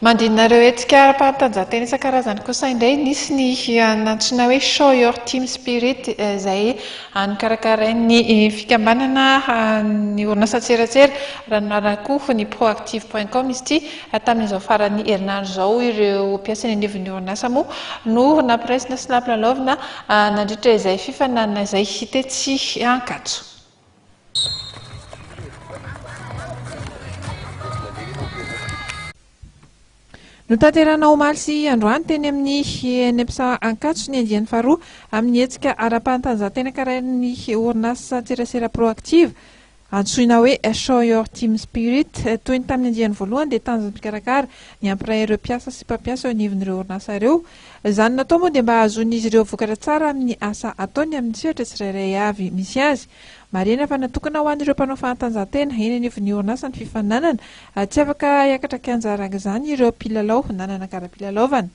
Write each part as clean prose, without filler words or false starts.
Manodidina ireo hetsika ara-panatanjahantena isan-karazany kosa indray, nisy ny nantsoina hoe Show Your Team Spirit izay nokarakarain'ny fikambanana ny orinasan-tserasera raha ny marina koa ny Proactive point com izy ity. Tamin'izao faran'ny herinandro izao ireo mpiasa eny anivon'ny orinasa moa no nampiraisina sy nampilalaovina nandritra izay fifaninanana izay tetsy Ankatso. Notanterahina omaly sy androany teny amin'ny ENEPS Ankatso ny andiany faharoa amin'ny hetsika ara-panatanjahantena karain'ny orinasa an-tserasera Proactive, antsoina hoe Show Your Team Spirit. Toy ny tamin'ny andiany voalohany dia tanjon'ny mpikarakara ny hampiray ireo mpiasa sy mpampiasa eo anivon'ireo orinasa ireo. Izany natao moa dia mba hahazoan'izy ireo vokatra tsara amin'ny asa ataony amin'ny sehatra tsirairay avy misy azy. Marihina fa natokana ho an'ireo mpanao fanatanjahantena eny anivon'ny orinasa ny fifaninanana. Tsy afaka hiakatra kianja araka izany ireo mpilalao nanana kara-pilalaovana.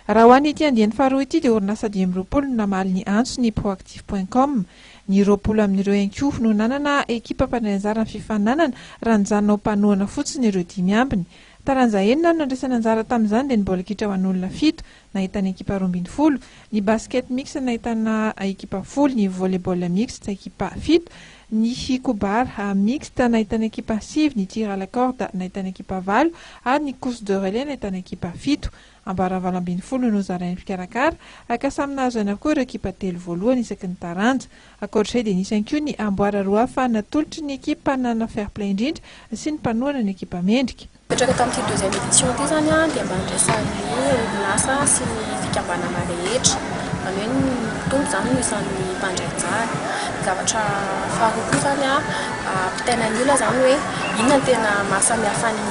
Raha ho an'ity andiany faharoa ity dia orinasa 25 no namaly ny antso ny Proactive point com. Ny 20 amin'ireo ihany koa no nanana ekipa mpandray anjara amin'ny fifaninanana raha nijanona ho mpanohana fotsiny ireo dimy ambiny. Taranja enina no nandraisana anjara tamin'izany dia ny baolina kitra ho an'olona fito, nahitana ekipa 12, ny basket mixte nahitana ekipa folo, ny volley-ball mixte ekipa fito, ny kobar mixte nahitana ekipa sivy, ny tir à la corde nahitana ekipa valo ary ny course de relais nahitana ekipa fito. Amboara 18 no nozarain'ny mpikarakara ka samy nahazo aina avokoa ireo ekipa telo voalohany isaky ny taranja. Ankoatra izay dia nisy ihany koa ny amboara roa hafa natolotry ny ekipa nanana fair play indrindra sy ny mpanohana ny ekipa mendrika. Mipetraka tamin'ity deuxième édition ity izany dia mba handraisan'ny orinasa sy ny fikambanana rehetra, izany hoe ny tompo izany no isan'ny mpandray anjara. Ny zavatra faharoa koa izany ampitaina ny olona izany hoe inona no tena mahasamihafa ny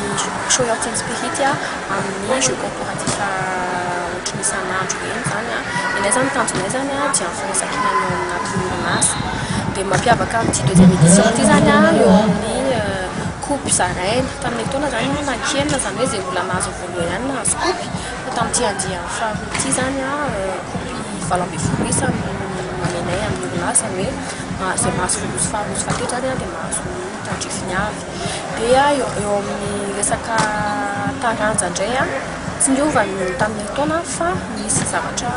Show Your Team Spirit amin'ny jeu corporatif ohatry ny isan'andro ireny izany. Ny anay izany tanjonay izany dia ny firaisankina ny ao anatin'ny orinasa. Dia ny mampiavaka an'ity deuxième édition ity izany eo amin'ny coupe zaraina. Tamin'ny taona izany nankenina izany hoe izay olona nahazo voalohany ihany nahazo coupe fa tamin'ity andiany faharoa ity izany coupe 18 isa no nomenay amin'ny orinasa izany hoe izay mahazo voalohany sy faharoa sy fahatelo izany dia mahazo ny tandrifiny avy. Dia eo amin'ny resaka taranja indray tsy niova ny tamin'ny herintaona fa nisy zavatra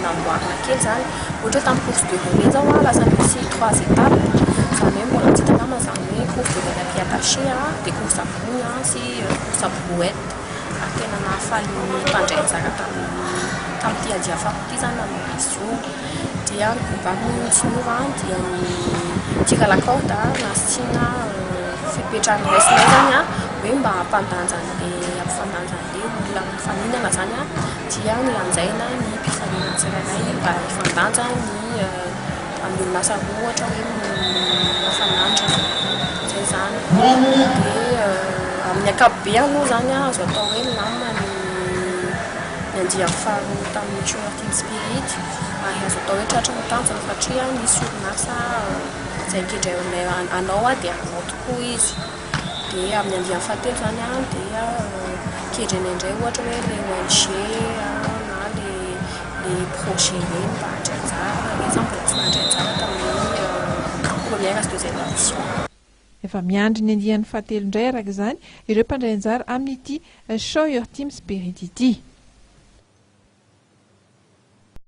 namboarina kely izany. Ohatra hoe tamin'ny course de relais izao lasa misy trois étapes, izany hoe mbola tsy hita angamba izany hoe course de relais pied attaché dia course à brouille sy course à brouette. Ary tena nahafaly ny mpandray anjara tamin'ny tamin'ity andiany faharoa ity izany nanomboka izy io. Dia ny combat moa tsy niova dia ny tir à la corde nasiana fepetra noraisinay izany hoe mba hampandanja an'ilay hampifandanja an'ilay olona mifaninana izany dia nolanjaina ny mpifaninana tsirairay mba hifandanja ny amin'ny orinasa roa ohatra hoe mifanandrina. Izay izany. Dia amin'ny ankapobeny moa izany azo atao hoe milamina ny ny andiany faharoa tamin'ny Show Your Team Spirit ary azo atao hoe tratra ny tanjona satria nisy orinasa izay nikendrenay hanao dia hanao tokoa izy. Dia amin'ny andiany fahatelo izany dia kendrenay indray ohatra hoe ilay ONG na ilay ilay projet ireny mba handray anjara fa ireny izany mbola tsy nandray anjara tamin'ny première sy deuxième édition. Efa miandry ny andiany fahatelo indray araka izany ireo mpandray anjara amin'ity Show Your Team Spirit ity.